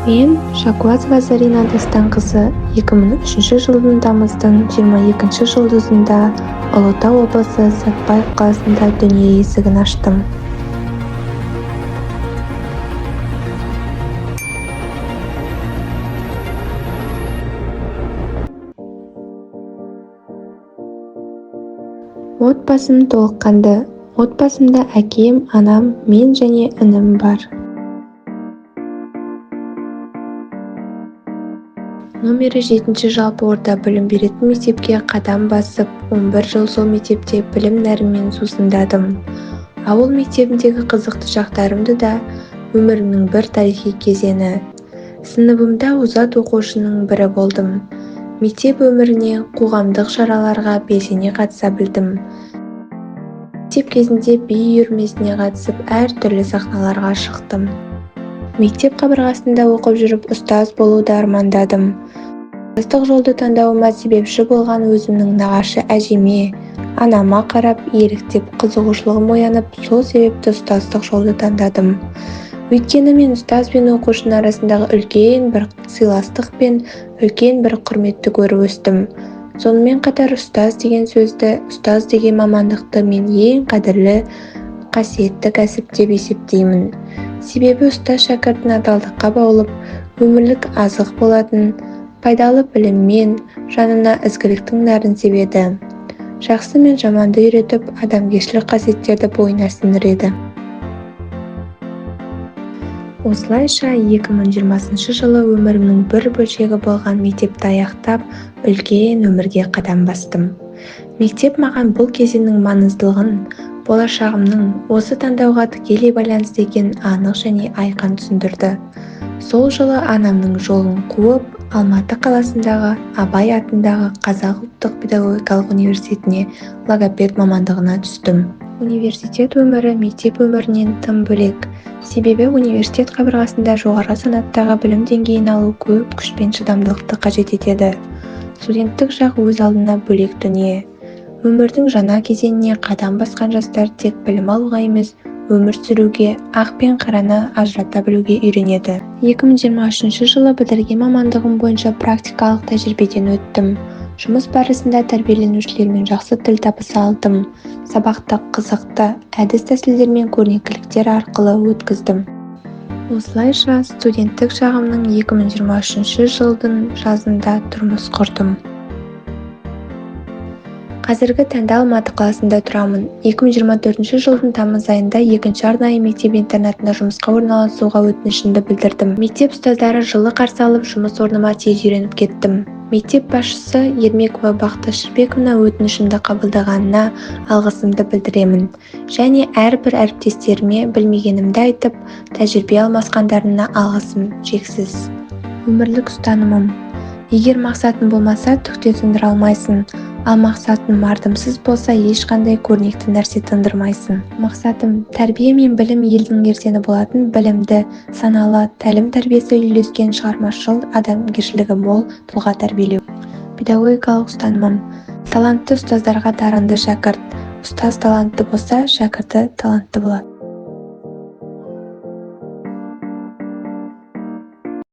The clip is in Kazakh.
Мен, Шакуазова Зарина Дастанқызы, 2003 жылдың тамыздың 22 жұлдызында Ұлытау облысы Сәтбаев қаласында дүние есігін аштым. Отбасым толыққанды. Отбасымда әкем, анам, мен және інім бар. Номері 7 жалпы орта білім беретін мектепке қадам басып, 11 жыл сол мектепте білім нәрімен сусындадым. Ауыл мектебіндегі қызықты шақтарымды да өмірімнің бір тарихи кезеңі. Сыныбымда озат оқушының бірі болдым. Мектеп өміріне, қоғамдық шараларға белсене қатыса білдім. Мектеп кезінде би үйірмесіне қатысып, әртүрлі сахналарға шықтым. Мектеп қабырғасында оқып жүріп ұстаз болуды армандадым. Ұстаздық жолды таңдауыма себепші болған өзімнің нағашы әжеме, анама қарап, еліктеп, қызығушылығым оянып, сол себепті ұстаздық жолды таңдадым. Өйткені мен ұстаз бен оқушының арасындағы үлкен бір сыйластық пен үлкен бір құрметті көріп өстім. Сонымен қатар ұстаз деген сөзді, ұстаз деген мамандықты мен ең қадірлі, қасиетті кәсіп деп есептеймін. Себебі ұстаз шәкіртін адалдыққа баулып, өмірлік азық болатын, пайдалы біліммен жанына ізгіліктің нәрін себеді. Жақсы мен жаманды үйретіп, адамгершілік қасиеттерді бойына сіңіреді. Осылайша 2020 жылы өмірімнің бір бөлшегі болған мектепті аяқтап, үлкен өмірге қадам бастым. Мектеп маған бұл кезеңнің маңыздылығын, болашағымның осы таңдауға тікелей байланысты екенін анық және айқын түсіндірді. Сол жылы анамның жолын қуып, Алматы қаласындағы Абай атындағы Қазақ ұлттық педагогикалық университетіне логопед мамандығына түстім. Университет өмірі мектеп өмірінен тым бөлек. Себебі университет қабырғасында жоғарғы санаттағы білім деңгейін алу көп күш пен шыдамдылықты қажет етеді. Студенттік шақ өз алдына бөлек дүние. Өмірдің жаңа кезеңіне қадам басқан жастар тек білім алуға емес, өмір сүруге, ақ пен қараны ажырата білуге үйренеді. 2023 жылы бітірген мамандығым бойынша практикалық тәжірибеден өттім. Жұмыс барысында тәрбиеленушілермен жақсы тіл табыса алдым. Сабақты қызықты әдіс-тәсілдер мен көрнекіліктер арқылы өткіздім. Осылайша студенттік шағымның 2023 жылдың жазында тұрмыс құрдым. Қазіргі таңда Алматы қаласында тұрамын. 2024 жылдың тамыз айында екінші арнайы мектеп-интернатына жұмысқа орналасуға өтінішімді білдірдім. Мектеп ұстаздары жылы қарсы алып, жұмыс орныма тез үйреніп кеттім. Мектеп басшысы Ермекова Бақыт Әшірбековна өтінішімді қабылдағанына алғысымды білдіремін. Және әрбір әріптестеріме білмегенімді айтып, тәжірибе алмасқандарына алғысым шексіз. Өмірлік ұстанымым: егер мақсатың болмаса, түк те тындыра алмайсың. Ал мақсатың мардымсыз болса, ешқандай көрнекті нәрсе тындырмайсың. Мақсатым: тәрбие мен білім елдің ертеңі болатын білімді, саналы, тәлім-тәрбиесі үйлескен шығармашыл, адамгершілігі мол тұлға тәрбиелеу. Педагогикалық ұстанымым: талантты ұстаздарға дарынды шәкірт. Ұстаз талантты болса, шәкірті талантты болады.